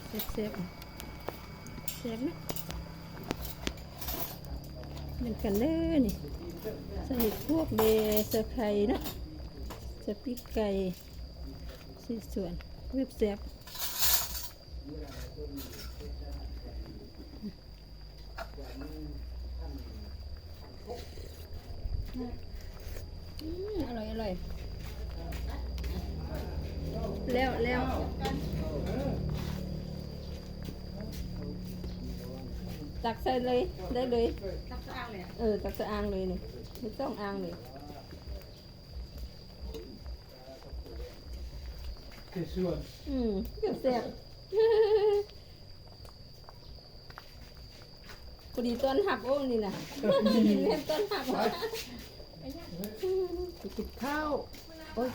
ແຊບໆ ແຊບເນາະ ນຳກັນເດີນີ້ ໃສ່ເຫັດປວກເດ ໃສ່ໄຂ່ເນາະ ໃສ່ປີກໄກ່ ຊິສວນ ແຊບໆ. ອືມ ອະລ່ອຍ ອະລ່ອຍ ແລ້ວ ແລ້ວ ຕັກໃສ່ເລີຍ ໄດ້ເລີຍ ຕັກໃສ່ອ່າງເລີຍ ເອີ ຕັກໃສ່ອ່າງເລີຍນີ້ ບໍ່ຕ້ອງອ່າງເລີຍ ອືມ ແຊບ ພໍດີຕ້ອນຮັບ ໂອ້ ນີ້ນະ ແມ່ນຕ້ອນຮັບ ໄປກິນເຂົ້າ ໂອ້ຍ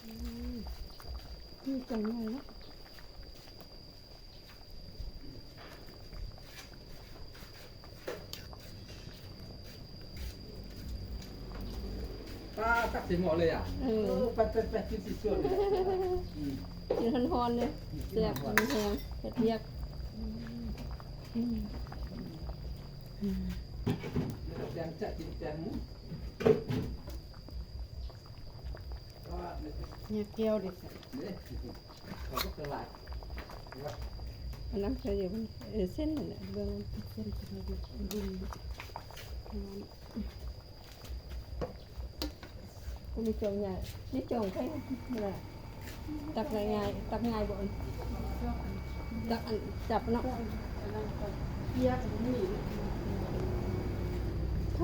ອືມ ມີຈັງໄງເນາະ. ປາ ຕັກໃສ່ໝໍ້ເລີຍອະ ເອີ ເອີ ໄປ ໄປ ໄປ ກິນຊິສວນ ອືມ ກິນຮ້ອນໆເລີຍ ແຊບ ມີແຮງ ເຮັດວຽກ ອືມ ອືມ ແຕງຈະກິນແຕງ ຍາແກ້ວເດ້ ເດ້ ເຂົາກໍຫຼາຍ ອັນນັ້ນເຂົາເອີ້ນ ເອີ ເສັ້ນນັ້ນແຫຼະ ເບື້ອງເສັ້ນເຂົາຢູ່ ບໍ່ມີຈອງໃຫຍ່ ມີຈອງໄວ້ ນີ້ລະ ຕັກງ່າຍໆ ຕັກງ່າຍບໍ່ ອັນ ຕັກ ອັນ ຈັບເນາະ ພ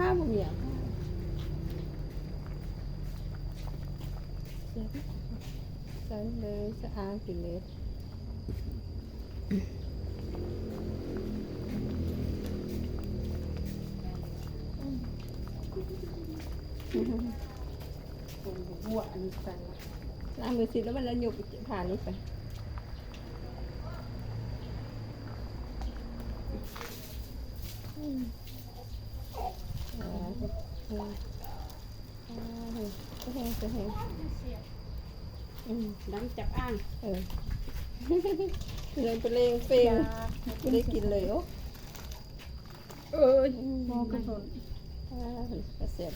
າບໍ່ມີອະ ໃສ່ເລີຍ ສະອາງກິນເລີຍ ບວກອັນນີ້ໃສ່ ລ້າງມືຊິ ແລ້ວມັນລະຍົກຜ້ານີ້ໄປ ອືມ ເອີ ເອີ ເອີ ແຮງ ແຮງ ອືມ ດຳຈັບອ່າງ ເອີ ເລີຍໄປເລັ່ງເປ່ງ ບໍ່ໄດ້ກິນເລີຍ ໂອ້ ເອີຍ ໝໍ້ກະສົນ ອາ ກະແຊບ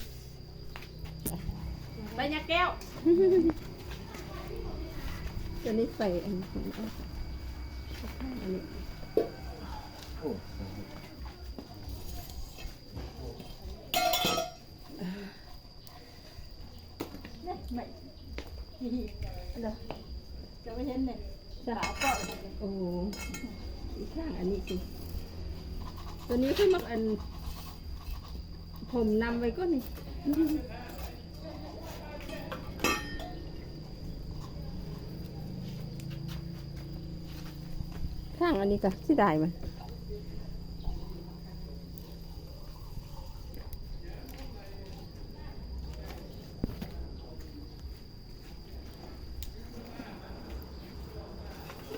ໄປຍາແກ້ວ ຕົວນີ້ໄປອັນ ອັນນີ້ ໂອ້ ນີ້ ນີ້ ອັນນັ້ນ ຈະໄປເຫັນນີ້ ສາວເກາະ ໂອ້ ອີກຂ້າງອັນນີ້ຕິ ຕົວນີ້ຄືມັກອັນ ຜົມນຳໄວ້ກ່ອນນີ້ ຂ້າງອັນນີ້ກະຊິໄດ້ມັນ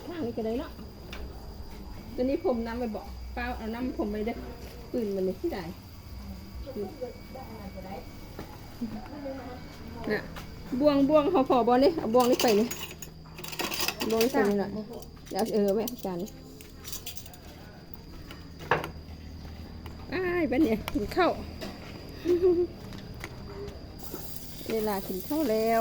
ທາງນີ້ກະໄດ້ເນາະ ຕົວນີ້ຜົມນຳໄວ້ບໍ ປ້າເອົານຳຜົມໄວ້ເດີ ປືນມັນນີ້ຊິໄດ້ ນະ ບ່ວງ ບ່ວງເຮົາພໍບໍ່ນີ້ ເອົາບ່ວງນີ້ໄປນີ້ ບ່ວງນີ້ໄປນີ້ນະ ເອີ ໄວ້ໃຫ້ຈານນີ້. ອ້າຍ ບັດນີ້ກິນເຂົ້າ ເວລາກິນເຂົ້າແລ້ວ.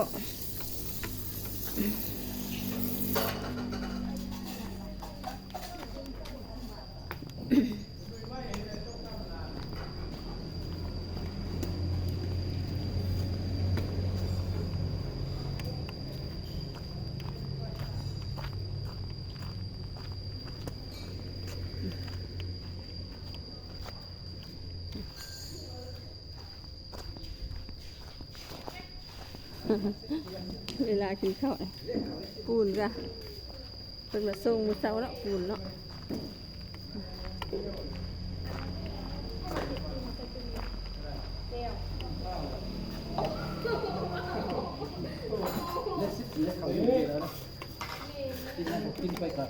ເວລາກິນເຂົ້າ ປູນກະ ເພິ່ນມາສົ່ງມື້ເຊົ້າເນາະ ປູນເນາະ ເຮັດເຂົ້າຢູ່ແລ້ວເນາະ ກິນໄດ້ກໍກິນໄປກ່ອນ.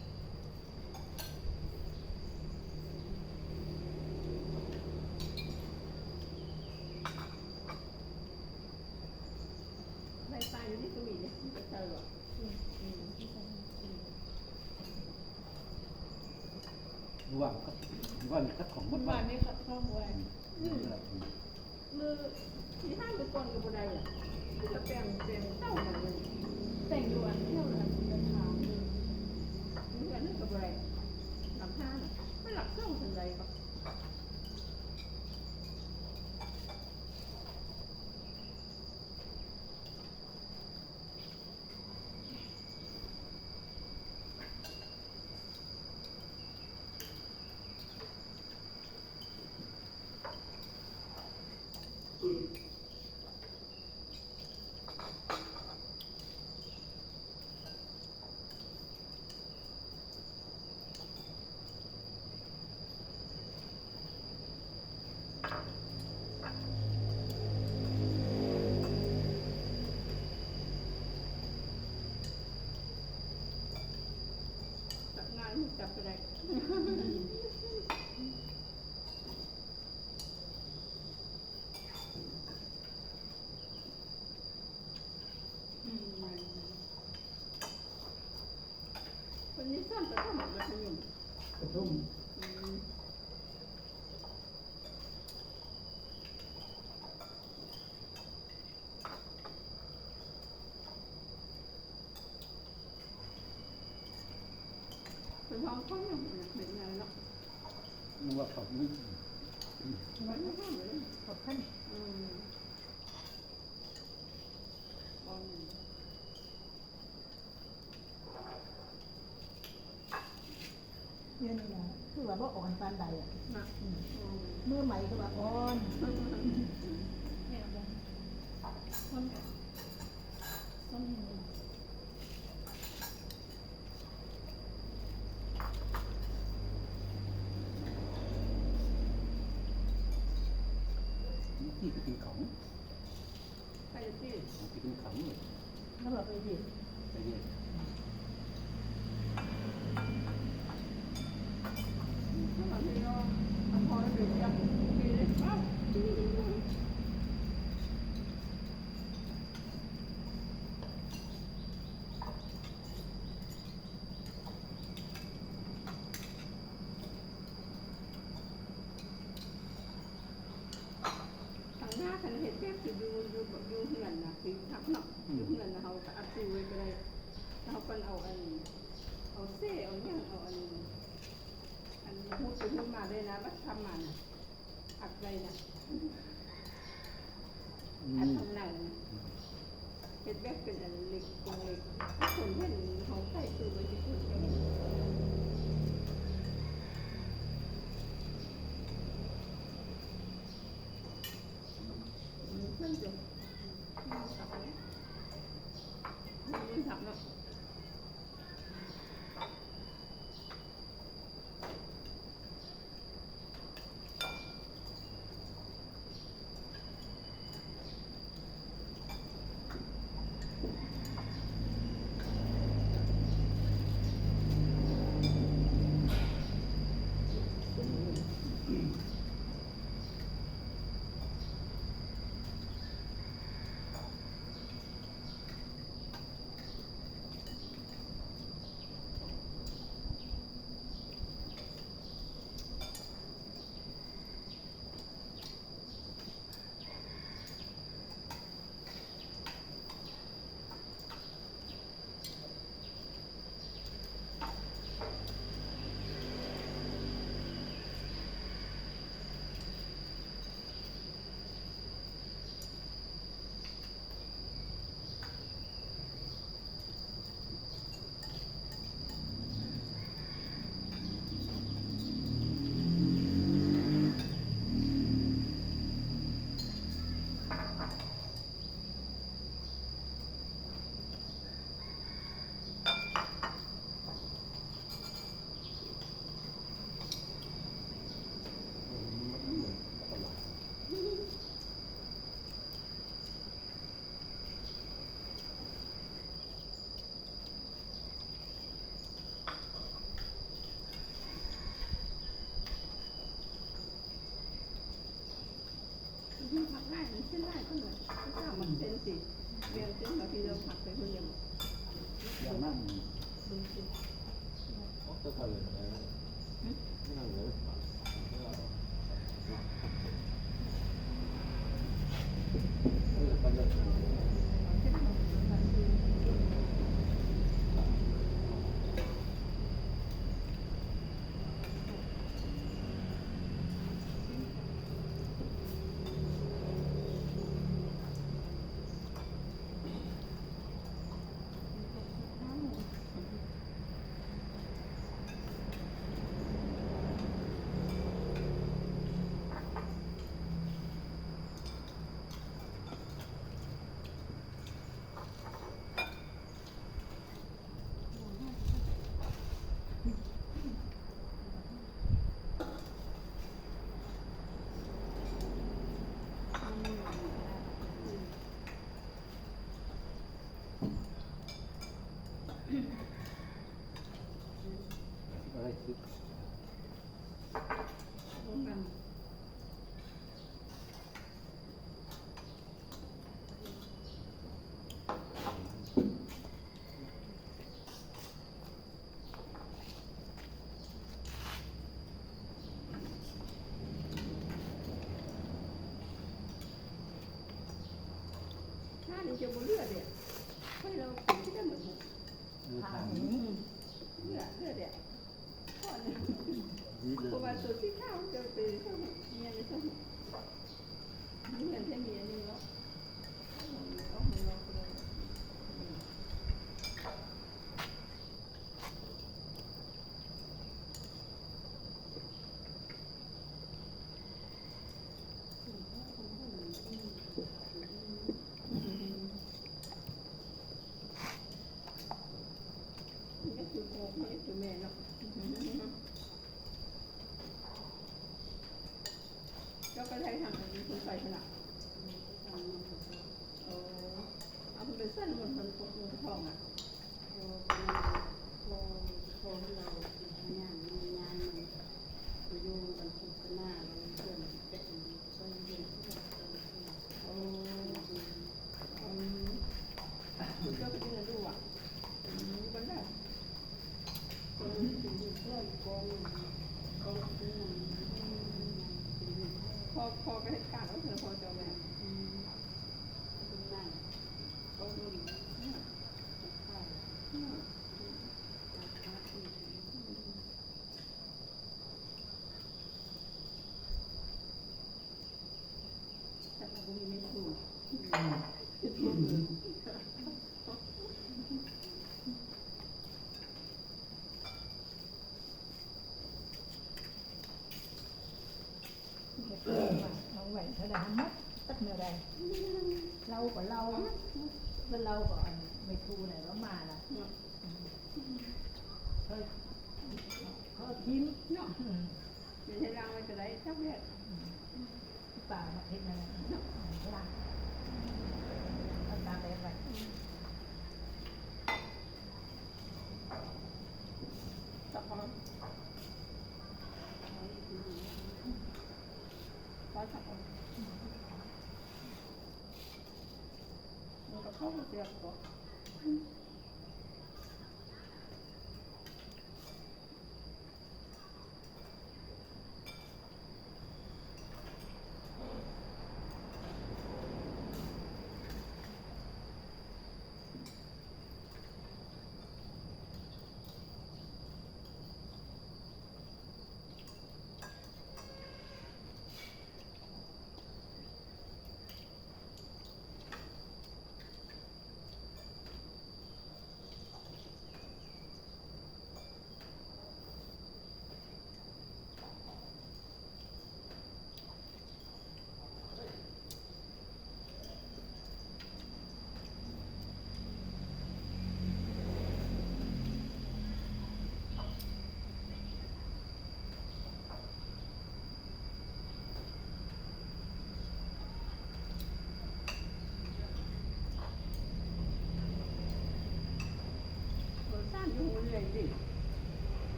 ວ່າມັນຂັດ ວ່າມັນຂັດຂ້ອງໝົດ ວ່າມີຂັດຂ້ອງໄວ້ ອືມ ມື້ທີ່ຫ້າມື້ກ່ອນກໍບໍ່ໄດ້ ມີແຕ່ແຕ່ງ ແຕ່ງເຊົ້າມາເລີຍ ແຕ່ງຢູ່ອັນແຖວອັນເດີນທາງ ເຮືອນນັ້ນກໍບໍ່ໄດ້ ຫຼັກຫ້ານະ ມັນຫຼັກສອງຊັ້ນໃດກໍ ຈັບງ່າຍ ຈັບກໍໄດ້ ອືມ ເພິ່ນມີສອນປະຖົມ ມັດທະຍົມ ປະຖົມ ອືມ ເປັນຫ້ອງຄົນຢູ່ ເຮັດຫຍັງເນາະ ນຶກວ່າເຂົາ ອືມ ເຂົາພັນ ອືມ ດຽວນີ້ນະ ຄືວ່າບໍ່ອ່ອນປານໃດອະ ນະ ອືມ ອືມ ມືໃໝ່ຄືວ່າອ່ອນ ແມ່ນບໍ່ ຄົນ ຄົນ ທີ່ໄປກິນເຂົ້າ ໄປທີ່ ໄປກິນເຂົ້າ ແລ້ວກໍໄປເຮັດ ໄປເຮັດ ທາງໜ້າຄັນເຮັດແບບຊິຢູ່ ຢູ່ ຢູ່ເຮືອນນະ ຄືຄັກເນາະ ອືມ ຢູ່ເຮືອນນະ ເຮົາກໍອັດຕູ້ໄວ້ກໍໄດ້ ເຮົາກໍເອົາອັນ ເອົາເສ ເອົາຫຍັງ ເອົາອັນ ອັນຮູດໄປຮູດມາໄດ້ນະ ບັດທຳມານະ ອັດໄວ້ນະ ອືມ ອັດທາງໃນນະ ເຮັດແບບເປັນອັນເຫຼັກ ກົງເຫຼັກ ຄົນເຫັນເຮົາໃສ່ຕູ້ໄວ້ຊິຄົນກໍເຫັນ ອືມ ເພິ່ນຈະ ມັນຄັກເນາະ ມັນຄັກເນາະ. ອື ນີ້ຈະບໍ່ເຫຼືອເດ້ ຂ້ອຍລາວເປັນຄືກັນໝົດ. ເອີ ຖາມ ອືມ ເຫຼືອ ເຫຼືອແດດ ເພາະວ່າໂຕສີຂາວຈະເປັນເປັນເປັນ ມີເງິນແທ້ມີອັນນີ້ເນາະ. ເຈົ້າກໍໄດ້ທຳອັນນີ້ເພິ່ນໃສ່ຂະໜາດ ເອີ ເອົາເພິ່ນໄປໃສ່ໝົດເພິ່ນປົກລົງທ້ອງອະ. ພໍ ພໍ ພໍລາວເຮັດງານ ງານມັນຢູ່ກັນໂຄສະນາ ແລ້ວເພື່ອນແປະ ໂອ້ ອືມ ອືມ ເຈົ້າກໍເປັນດູອະ ອືມ ຢູ່ບ້ານໃດ? ພໍ່ ພໍ່ກໍເຮັດການເນາະ ພໍ່ເຈົ້າແມ່ ອືມ ເປັນນາຍ ອືມ ແຕ່ວ່າບໍ່ມີເມັດທູນ ເຮັດບໍ່ເປັນ. ເອົາໄວ້ເທົ່າໃດຫັ້ນໝົດ ຈັກແນວໃດ ເລົ່າກໍເລົ່າ ແລ້ວເຮົາກໍອັນໄປທູແລ້ວມາລະ ເນາະ ອືມ ເຮົາ ເຮົາກິນເນາະ ອືມ ເຮັດໃຫ້ລ້າງໄວ້ກໍໄດ້ ຈັກແດດ ອືມ ປາມາເຮັດນັ້ນເນາະ ລ້າງ ເອົາຕາກແດດໄວ້ ອືມ ມັນກໍເຂົ້າບໍ່ແຊບເກາະ.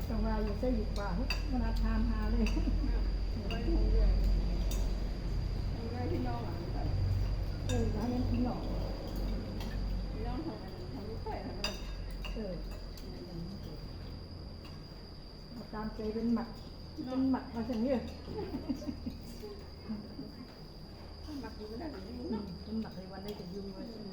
ຈັ່ງວ່າຢູ່ໃສຢູ່ປ່າ ບໍ່ນັດຖາມຫາເລີຍ ໄປໂຮງຮຽນ ໂຮງຮຽນພີ່ນ້ອງ ເອີ ໃຫ້ມັນພີ່ນ້ອງ ພີ່ນ້ອງຂອງ ຂອງລູກໄຟຫັ້ນເນາະ ເອີ ຕາມໃຈເພິ່ນມັກ ເພິ່ນມັກວ່າຊັ້ນເດີ ມັກຢູ່ວັນໃດກໍຢູ່ເນາະ ເພິ່ນມັກໃຫ້ວັນໃດກໍຢູ່ວ່າຊັ້ນ.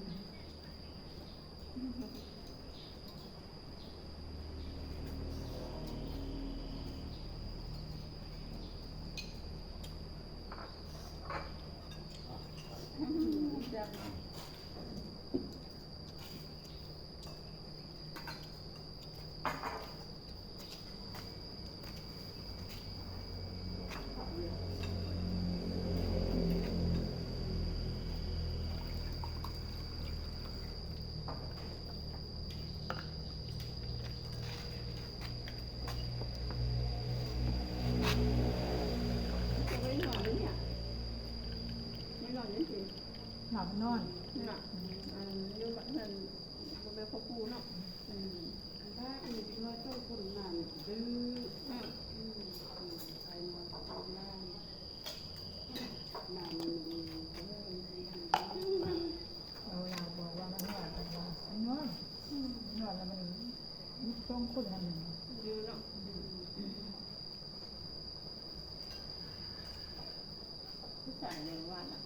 ຫຼັບນອນ ນອນ ເອີ ຢູ່ເຮືອນ ບໍ່ແມ່ນພໍ່ປູ່ເນາະ ອືມ ອັນບ້ານນີ້ເດັກນ້ອຍສອງຄົນນັ້ນດື້ ອືມ ອືມ ໄປນອນກັບເວລາ ນອນ ເອົາລາວບອກວ່າມັນນອນ ເພິ່ນວ່າມັນນອນ ອືມ ນອນແລ້ວມັນ ມີສອງຄົນຫັ້ນ ດື້ເນາະ ດື້ ຜູ້ຊາຍເລີຍວ່ານະ.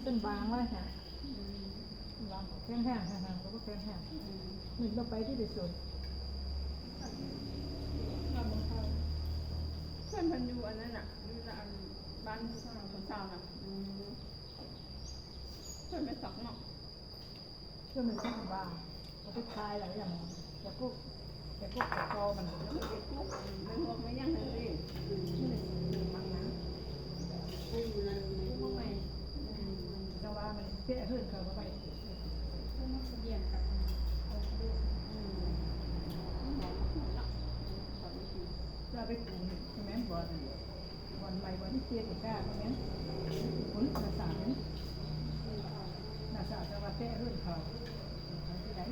ເພິ່ນວາງໄວ້ຫັ້ນ ອືມ ວາງແຂງແຮງ ແຂງແຮງ ແຂງແຮງ ອືມ ນີ້ບໍ່ໄປທີ່ໄປສົນ ເພື່ອນເພິ່ນຢູ່ອັນນັ້ນນະ ຢູ່ອັນບ້ານຜູ້ສາວ ຜູ້ສາວນະ ອືມ ເພື່ອນໄປສັກເນາະ. ເພື່ອມັນສັກວ່າເອົາໄປຂາຍແລ້ວຫຍັງ ແຕ່ກົກ ແຕ່ກົກແຕ່ຕໍມັນ ແລ້ວມັນເປັນກົກ ແມ່ນພວກແມ່ນຫຍັງຫັ້ນຕິ ອືມ ມັນມັກນະ ປູມັນ ປູມັນໃໝ່ ອືມ ແຕ່ວ່າມັນແປະເຮືອນເຂົາເຂົ້າໄປ ມັນສະບຽນກັບ ອືມ ມັນເນາະ ເຈົ້າໄປປູແມ່ນບໍ່ນັ້ນ ບ່ອນໃໝ່ ບ່ອນທີ່ເຈັດນີ້ກະບໍ່ແມ່ນ ພຸ້ນ ໜ້າສາວນີ້ ໜ້າສາວຈະວ່າແປະເຮືອນເຂົາ ເຂົາຊິໄດ້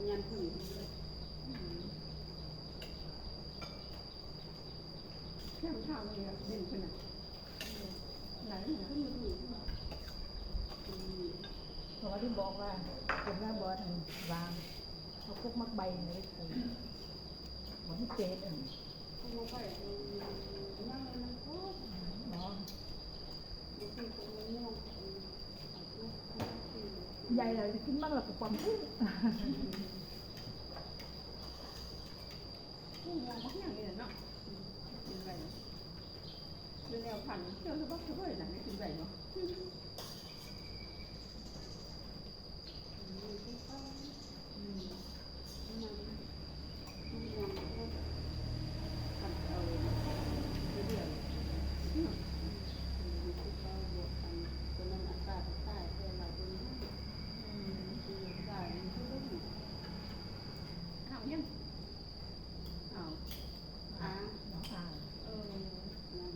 ງານເພິ່ນ ແຄມທາງນີ້ເດັ່ນຂຶ້ນນະ ໄດ້ນະ ເພາະວ່າທີ່ບອກວ່າ ເປັນວ່າບໍ່ອັນວາງ ເອົາກົກໝາກໃບນີ້ໄປປູ ບໍ່ມີເສດ ອັນ ໃຫຍ່ແລ້ວກິນມັນແລ້ວກະຄວາມ ຫູໝໍບັກຫຍັງນີ້ແຫຼະເນາະ ກິນໄດ້ ເປັນແນວພັນ ເຈົ້າສະບັກສະເບີຍນະ ໄດ້ກິນໄດ້ເນາະ. ເອົາຫຍັງ? ເອົາ ອ່າ ເອີ ນັ້ນ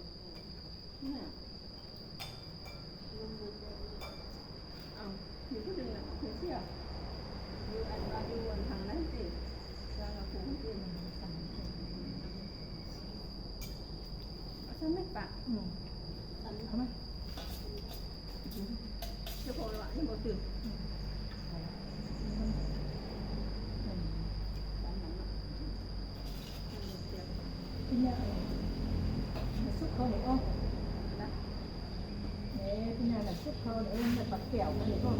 ເອົາ ຢູ່ຜູ້ໜຶ່ງນະ ເຂົາເສຍ ຢູ່ອັນວ່າຢູ່ອັນທາງນັ້ນຕິ ວ່າລາວຜູ້ອື່ນ ເອົາຊັ້ນແມ່ນປະ ອືມ ເອົາມາ ເຈົ້າຂອງລະ ຍັງບໍ່ຕື່ນ ອືມ ອືມ ກິນແລ້ວ ສຸກເຂົ້ານີ້ອອກ ເອີ ກິນແລ້ວສຸກເຂົ້ານີ້ ເອີ ແລ້ວປັກແກ້ວ ອັນນີ້ກໍ ອັນ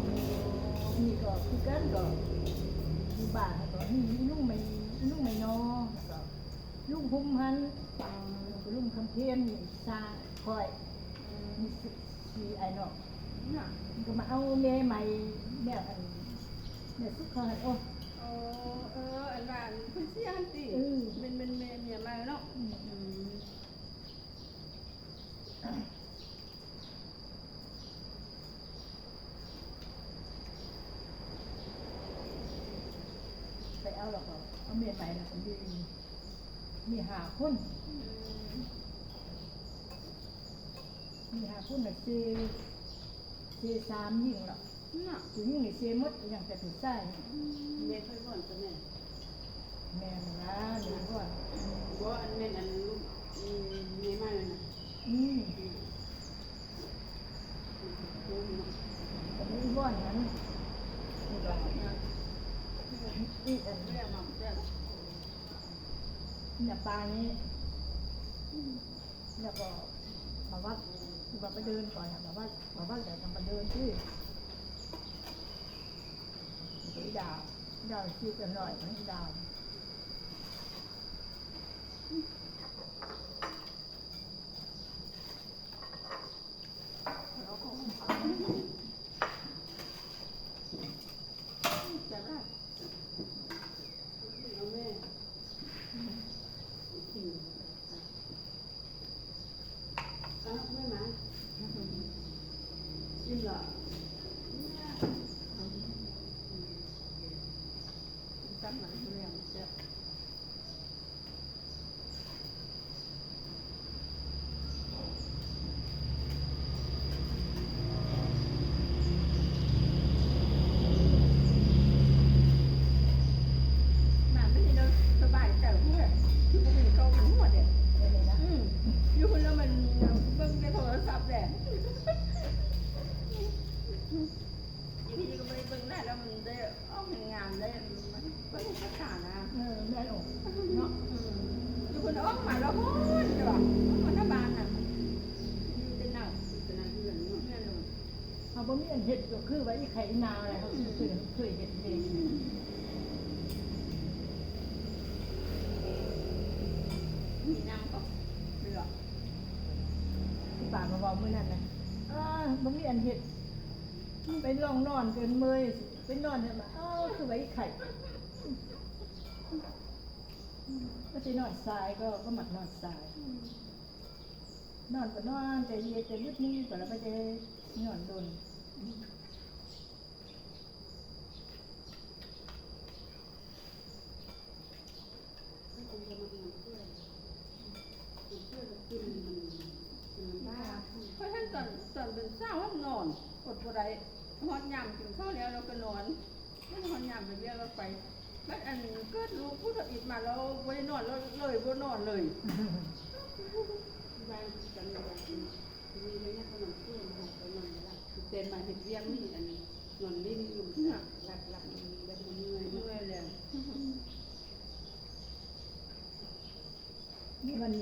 ນີ້ກໍຄືກັນ ກໍຢູ່ບ້ານ ແລ້ວກໍມີລຸງໄມ ລຸງໄມນໍ ແລ້ວກໍ ລຸງຫົມຫັ້ນ ລຸງຄຳເພັນ ມີຊ່າງຂ້ອຍ ອືມ ມີສີ່ອ້າຍນ້ອງ ມັນກໍມາເອົາແມ່ໃໝ່ ແມ່ອັນ ແມ່ສຸກເຂົາຫັ້ນ ໂອ້ ເອີ ເອີ ອັນວ່າອັນເພິ່ນເສຍຫັ້ນຕິ ເອີ ແມ່ນ ແມ່ນ ແມ່ເມຍໃໝ່ເນາະ ອືມ ອືມ. ໄປເອົາແລ້ວກໍເອົາເມຍໃໝ່ ແລ້ວກໍມີ ມີຫ້າຄົນ ອືມ ມີຫ້າຄົນ ແລ້ວເສ ເສສາມຍິງແລ້ວ ນະ ຜູ້ຍິງນີ້ເສໝົດ ຍັງແຕ່ຜູ້ຊາຍ ອືມ ແມ່ເຄີຍບ່ອນຕົວແມ່ ແມ່ນລະ ແມ່ນບ່ອນ ບໍ່ ອັນແມ່ນອັນລູກ ອືມ ເມຍໃໝ່ນະ ອືມ ອືມ ກໍມີບ່ອນນັ້ນ ອີກອັນ ເນື້ອປານີ້ ອືມ ແລ້ວກໍບາວັດ ຄືວ່າໄປເດີນກ່ອນນະ ບາວັດ ບາວັດກໍຕ້ອງໄປເດີນທີ່ ອີດາວ ດາວຊິວກັນໜ້ອຍ ອີດາວ ແຊບຫຼາຍ. ໜ້າມັນນີ້ເນາະ ສະບາຍໃຈເລີຍ ຄືບໍ່ມີເກົ້າເປັນຫົວເດ້ ອືມ ຢູ່ພຸ້ນແລ້ວມັນເບິ່ງແຕ່ໂທລະສັບແຫຼະ ຢູ່ພີ້ກໍບໍ່ໄດ້ເບິ່ງຫຼາຍ ແລ້ວມັນໄດ້ອອກງາມໆ ໄດ້ເບິ່ງເອກະສານ ບໍ່ມີອັນເຮັດ ກໍຄືວ່າອີ່ໄຂ່ອີ່ນາແຫຼະ ເຮົາເຄີຍ ເຄີຍເຮັດເອງ. ມີນ້ຳກໍເຫຼືອ ຄືປ້າກໍເວົ້າມື້ນັ້ນນະ ເອີ ບໍ່ມີອັນເຮັດ ໄປລອງນອນ ເກີນເມີຍ ໄປນອນ ເຫັນວ່າ ເອີ ຄືວ່າອີ່ໄຂ່ ກໍຊິນອນສາຍ ກໍ ກໍມັກນອນສາຍ. ນອນກໍນອນ ແຕ່ເຮັດແຕ່ບຶດໜຶ່ງກໍລະໄປແຕ່ນອນດົນ. ຂ້ອຍເຫັນຕອນ ຕອນເປັນສາວນອນ ອົດບໍ່ໄດ້ ຮອດຍາມກິນເຂົ້າແລ້ວ ແລ້ວກໍນອນ. ມັນຮອດຍາມໄປວຽກແລ້ວໄປ ບັດອັນເກີດລູກຜູ້ທຳອິດມາແລ້ວບໍ່ໄດ້ນອນ ເລີຍ ເລີຍບໍ່ນອນເລີຍ. ແຕ່ມາເຮັດວຽກນີ້ ອັນນອນຫຼິ້ນຢູ່ ຫຼັບໆ ແບບເມື່ອຍ ເມື່ອຍແລ້ວ. ນີ້ມັນ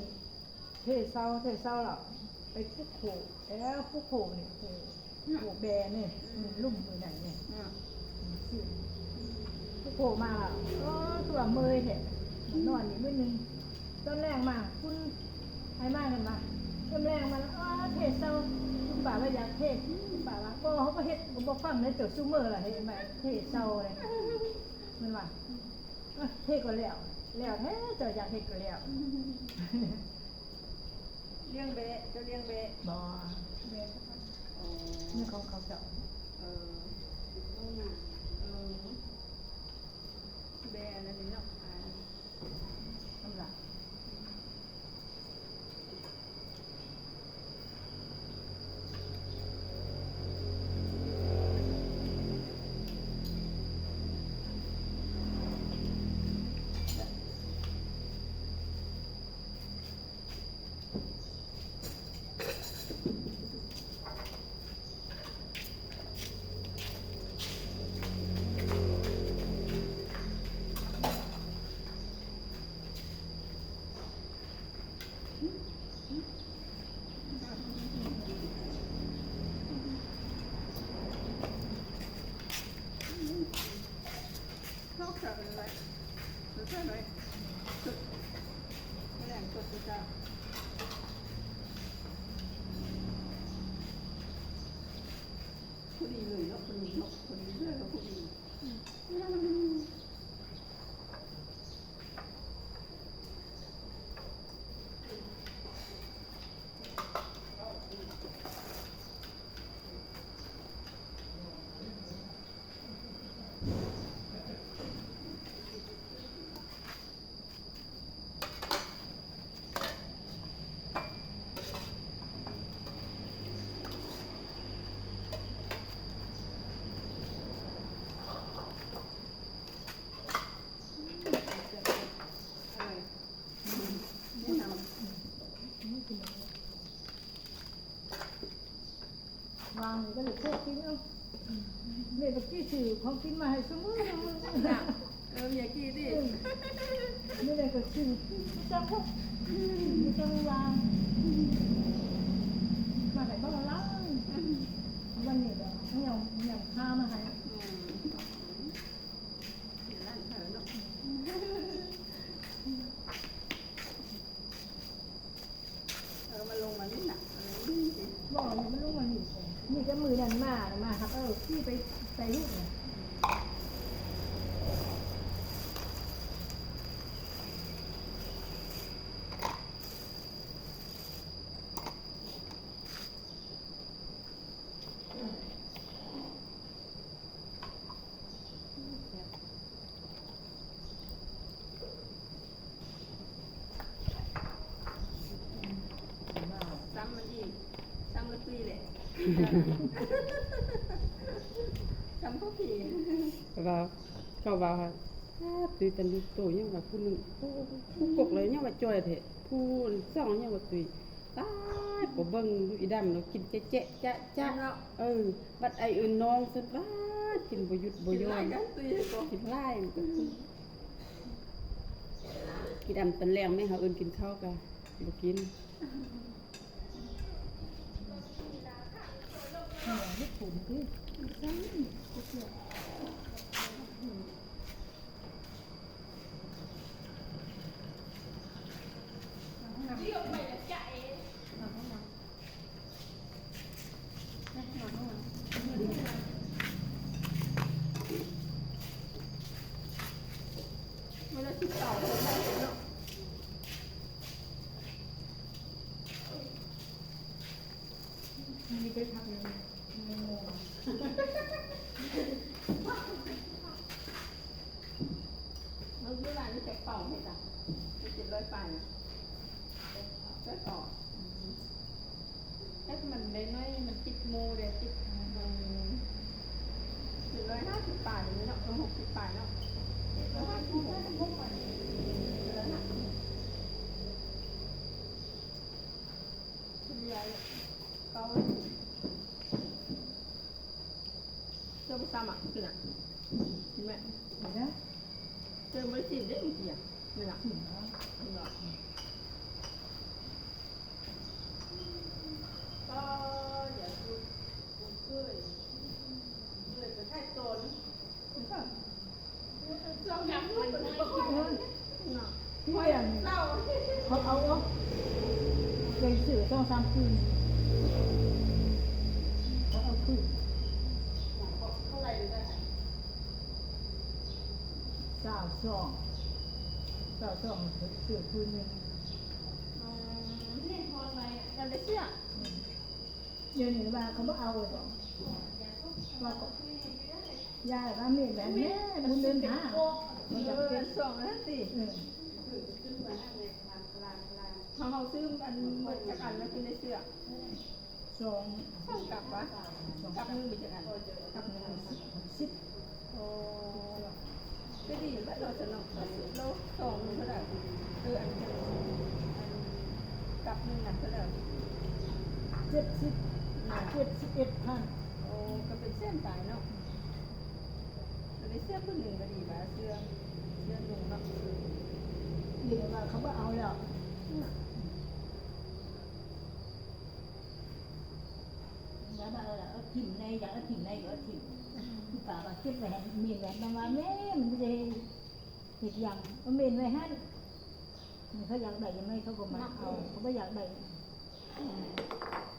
ເທເຊົາ ເທເຊົາແລ້ວໄປປຸກໂຄ ແລ້ວປຸກໂຄນີ້ ໂຄ ໂຄແບນີ້ ອືມ ລຸ່ມມືນັ້ນນີ້ ອືມ ປຸກໂຄມາແລ້ວ ໂອ້ ຄືວ່າເມື່ອຍແທ້ ນອນອີກມື້ໜຶ່ງ. ຕອນແລງມາ ຄຸນໃຫ້ມາກັນມາ ຍາມແລງມາແລ້ວ ເທເຊົາ ຄຸນປ້າວ່າຢາກເທ ຄຸນປ້າວ່າ ບໍ່ ເຮົາບໍ່ເຮັດ ບໍ່ຟັງເດ້ ເຈົ້າຊຸມື້ລະເຮັດມາ ເທເຊົາເດ້ ມັນວ່າ. ເອີ ເຮັດກໍແລ້ວ ແລ້ວແທ້ ເຈົ້າຢາກເຮັດກໍແລ້ວ. ລ້ຽງແບ້ ເຈົ້າລ້ຽງແບ້? ບໍ່ ແບ້ ອໍ ນີ້ຂອງເຂົາເຈົ້າ. ເອີ ເອີ ແບ້ອັນນັ້ນເນາະ ອາ ສຳລັບ ເຂົ້າກັນເລີຍ ຄືກັນເລີຍ ແຫຼງສົດເລີຍຈ້າ. ພໍດີເລີຍເນາະ ພໍດີເນາະ ພໍດີເລີຍ ພໍດີ. ວາງນີ້ກໍເລີຍເລີຍກິນເອົາ ແມ່ບັກກີ້ຊື້ຂອງກິນມາໃຫ້ຊຸມື້ ເອີ ເມຍກີ້ຕິ ເອີ ມື້ໃດກໍຊື້ ບໍ່ຈັກ ບໍ່ຈັກວ່າ ມາໃຫ້ບັກຫຼາຍ ວັນນີ້ກໍຍັງ ຍັງພາມາໃຫ້ ອືມ ເອີ ມັນລົງມານີ້ນະ ເອີ ບໍ່ ມັນລົງມານີ້ ມີແຕ່ມື້ນັ້ນມາ ມາຮັບເອົາ ຂີ່ໄປໃສ່ລູກນະ. ຊ້ຳມັນອີກ ຊ້ຳລະຕຸ້ຍແຫຼະ ຊ້ຳເຂົ້າຜີ ເຂົາວ່າ ເຂົາວ່າ ຕຸ້ຍຕັນລູກໂຕ ຍັງວ່າຜູ້ໜຶ່ງ ຜູ້ ຜູ້ກົກເລີຍ ຍັງວ່າຈ່ອຍແທ້ ຜູ້ສອງຍັງວ່າຕຸ້ຍ. ຕາຍ ບໍ່ເບິ່ງດູອີ່ດຳ ລາວກິນແຈະໆຈະໆ ເນາະ ເອີ ບັດໄອ້ອື່ນນ້ອງຊັ້ນ ບາດກິນບໍ່ຢຸດບໍ່ຢ່ອນ ກິນຫຼາຍ ມັນກໍ ອີ່ດຳຕອນແລງແມ່ເຮົາເອີ້ນກິນເຂົ້າກໍບໍ່ກິນ. ເຮັດຜົນ ມື້ລະສິບເກົ້າເດີນໄດ້ເນາະ. ມັນມີໄປພັກຢູ່ໃນໂມງ ເອີ ຢູ່ຮ້ານນີ້ແຕ່ເປົ່າເຮັດອະ ເຈັດຮ້ອຍປາຍນະ ແຕ່ເກົ່າ ແຕ່ມັນໄດ້ໜ້ອຍ ມັນຕິດໂມເດ້ ຕິດ ເຈັດຮ້ອຍຫ້າສິບປາຍນີ້ເນາະ ເອີ ຫົກສິບປາຍເນາະ ເຈັດຮ້ອຍຫ້າສິບ ເຈັດຮ້ອຍຫ້າສິບ ເກົ້າ ເຈົ້າບໍ່ຊ້ຳອະ ກິນອະ ກິນແມ່ ກິນແລ້ວ ເຈົ້າບໍ່ໄດ້ຊີມເດ້ມື້ກີ້ອະ ແມ່ນລະ ກິນແລ້ວ ກິນແລ້ວ ກໍຢ່າຄື ເຄີຍ ເຄີຍໄປຖ່າຍຕົນ ເຈົ້າກັບໄປ ທີ່ແມ່ນ ເຂົາເອົາອອກ ໄປຊື້ສອງສາມຄືນ ເຂົາເອົາຄືນ ເທົ່າໃດເດີ ຊາວສອງ ຊາວສອງ ຊື້ຄືນໜຶ່ງ ອືມ ນີ້ຮອດໄວ້ ນັ້ນໄດ້ເສື້ອ ອືມ. ດຽວນີ້ວ່າເຂົາບໍ່ເອົາດອກ ວ່າກໍ ຍາຍວ່າມີແບບແມ່ບຸນເດີນຫາ ມັນຢາກເປັນ ເອີ ສອງອັນນັ້ນຕິ ເອີ ເຮົາ ເຮົາຊື້ອັນເບິດຈັກອັນແລ້ວຄືໄດ້ເສື້ອ ສອງ ສອງກັບວະ ສອງກັບໜຶ່ງມີຈັກອັນ ກັບໜຶ່ງມີສິບ ສິບ ໂອ້ ກໍດີແລ້ວເນາະ ໂລສອງເທົ່າໃດ ເອີ ອັນ ອັນກັບໜຶ່ງນັ້ນເທົ່າໃດ ເຈັດສິບ ເຈັດສິບເອັດພັນ ໂອ້ ກໍເປັນແສນປາຍເນາະ ກໍໄດ້ເສື້ອຜືນໜຶ່ງກໍດີວ່າ ເສື້ອ ເສື້ອນຸ່ງເນາະ ເອີ ນີ້ວ່າເຂົາບໍ່ເອົາແລ້ວ ວ່າ ວ່າ ເອີ ເອົາຖິ້ມແດ່ ຢາກເອົາຖິ້ມແດ່ ກໍເອົາຖິ້ມ ອືມ ປ້າວ່າເກັບໄວ້ໃຫ້ເມນໄວ້ ມັນວ່າ ແມ່ ມັນຈະເຮັດຫຍັງ ເອົາເມນໄວ້ຫັ້ນ ເຂົາຢາກໄດ້ຫຍັງ ເຂົາກໍມາເອົາ ເນາະ ເຂົາບໍ່ຢາກໄດ້ ອືມ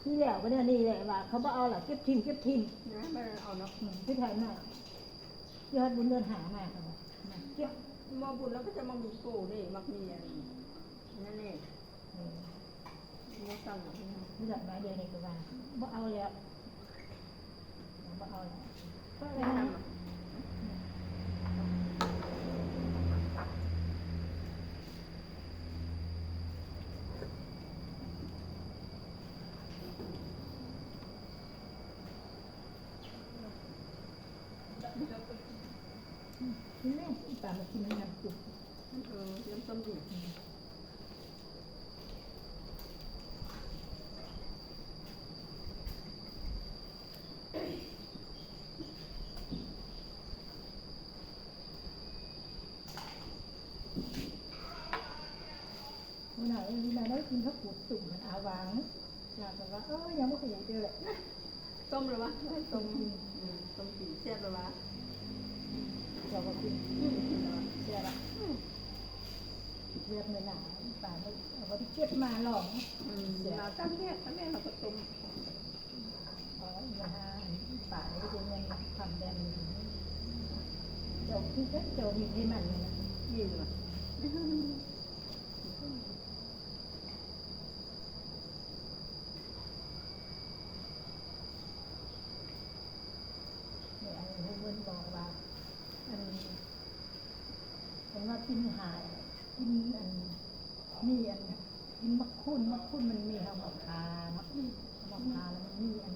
ທີ່ແລ້ວກໍແນວນີ້ແຫຼະ ວ່າເຂົາບໍ່ເອົາລະ ເກັບຖິ້ມ ເກັບຖິ້ມ ນະ ບໍ່ເອົາເນາະ ອືມ ທີ່ໄທມາ ທີ່ຮອດບຸນເດືອນຫ້າມາ ເຂົາວ່າ ມາເກັບ ໝໍບຸນລາວກໍຈະມັກມີໂກເດ້ ມັກມີອັນນັ້ນເດ້ ເອີ ບໍ່ສັ່ງດອກ ບໍ່ຢາກໄດ້ ດຽວນີ້ກໍວ່າບໍ່ເອົາແລ້ວ ບໍ່ເອົາແລ້ວ ເພາະວ່າ ກິນແມ່ ອີ່ປ້າມາກິນນ້ຳຈຸ້ມ ເອີ ນ້ຳຕົ້ມດີ ອືມ ມື້ໜ້າເອີ ແມ່ໄດ້ກິນເຂົ້າປຸ້ນ ຕຸ້ມມັນອາຫວ່າງ ລາວກໍວ່າ ເອີ ຍັງບໍ່ຮູ້ເທື່ອແຫຼະ ຕົ້ມແລ້ວວະ ຕົ້ມ ອືມ ອືມ ຕົ້ມກິນ ແຊບແລ້ວວະ ເຈົ້າວ່າກິນ ອືມ ກິນແລ້ວວະ ແຊບລະ ອືມ ແຊບແມ່ນນະ ປາເອົາໄປເກັບມາລອງ ອືມ ແຊບ ມາຕຳແດດ ຕຳແດດເຮົາກໍຕົ້ມ ເອົາມາຫາປາເອົາໄປເບິ່ງ ທຳແບບນີ້ ເຈົ້າຄືກັນ ເຈົ້າມີໃຫ້ມັນນີ້ນະ ມີຫວາ? ແມ່ອັນເພິ່ນບອກວ່າ ອັນ ເພິ່ນວ່າກິນຫາຍ ກິນອັນ ມີອັນ ກິນໝາກຄູນ ໝາກຄູນມັນມີເຮົາໝາກຄາເນາະ ໝາກຄາແລ້ວມັນມີອັນ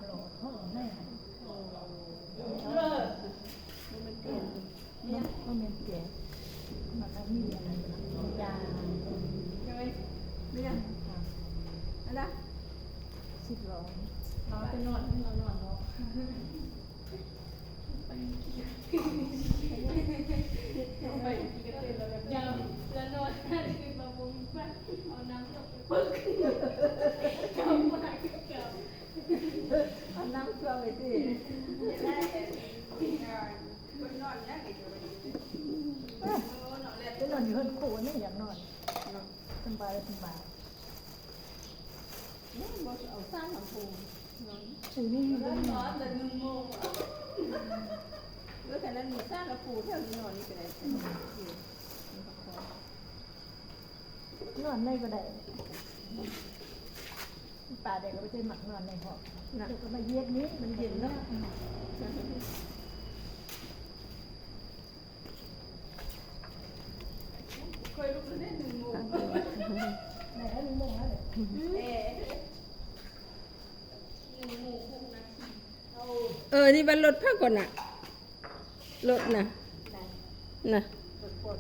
ຫຼໍ້ທ້ອງແນ່ ບໍ່ແມ່ນແກງ ບໍ່ແມ່ນແກງ ມັນກໍມີອັນນັ້ນ ຢາ ເອີຍ ເລື່ອງ ອັນນະ ສິບລ້ອງ ເອົາໄປນອນ ເອົານອນເນາະ ໄປ ໄປ ແລ້ວນອນ ຕື່ນມາບໍ່ມີໄຟ ເອົານ້ຳ ເອົານ້ຳ ໄປນອນຢູ່ເຮືອນຄູ່ນີ້ ຢາກນອນ ສະບາຍ ສະບາຍ. ບໍ່ເອົາສານມາປູ ນອນ ປູນີ້ ນອນແຕ່ໜຶ່ງໂມງ ເອີ ຄັນນັ້ນມີສານມາປູແຖວນີ້ ນອນນີ້ກະໄດ້ ນອນໃນກະໄດ້. ປາແດກກະບໍ່ໃຊ່ມັກນອນໃນຫ້ອງນະ ແຕ່ກະມາເຮັດນີ້ ມັນເຢັນເນາະ. ຄ່ອຍລຸກແລ້ວເດ້ ໜຶ່ງໂມງ ໄດ້ແລ້ວ ໜຶ່ງໂມງແລ້ວເດ້. ເອີ ນີ້ວ່າລົດພາກ່ອນນະ ລົດນະ ນະ ລົດປົນ